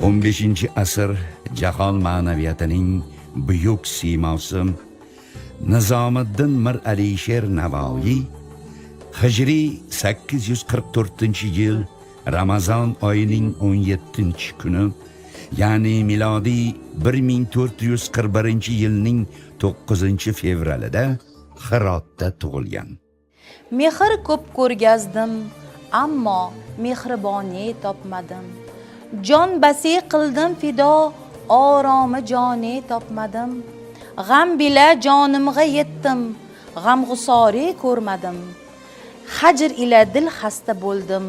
15-asr jahon ma'naviyatining buyuk siymosi Nizomiddin Mir Alisher Navoiy hijriy 844-yil Ramazon oyining 17-kuni, ya'ni milodiy 1441-yilning 9-fevralida Hirotda tug'ilgan. Mehr ko'p ko'rgazdim, ammo mehriboni topmadim. Jon basi qildim fido, oromi joni topmadim. G'am bila jonimg'a yetdim, g'amg'usori ko'rmadim. Hajr ila dil xasta bo'ldim,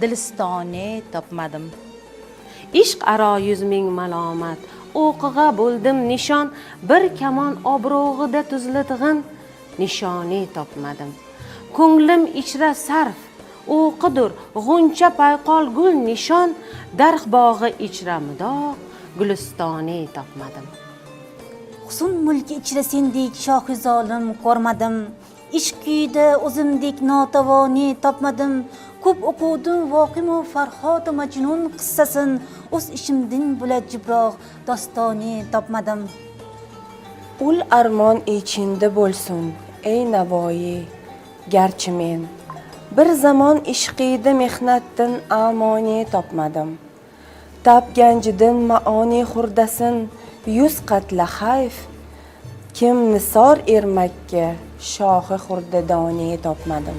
dilistoni topmadim. Ishq aro yuz ming malomat, o'qig'a bo'ldim nishon, bir kamon obro'g'ida tuzildig'in nishoni topmadim. Ko'nglim ichra sarf o'qidur g'uncha payqol gul nishon, darx bog'i ichra mudoq gulistoni topmadim. Husn mulki ichra sendek shohi zolim ko'rmadim. Ishq kuyida o'zimdek notavoni topmadim. Ko'p o'quvdim Voqimu Farhodu Majnun qissasin, o'z ishimdin bo'lajibroq dostoni topmadim. Ul armon ichinda bo'lsun, ey Navoiy, garchi men bir zamon ishqiyda mehnatdan amoni topmadim. Tab ganjidin maoni xurdasin yuz qatla hayf, kim nisor ermakka shohi xurdadoni topmadim.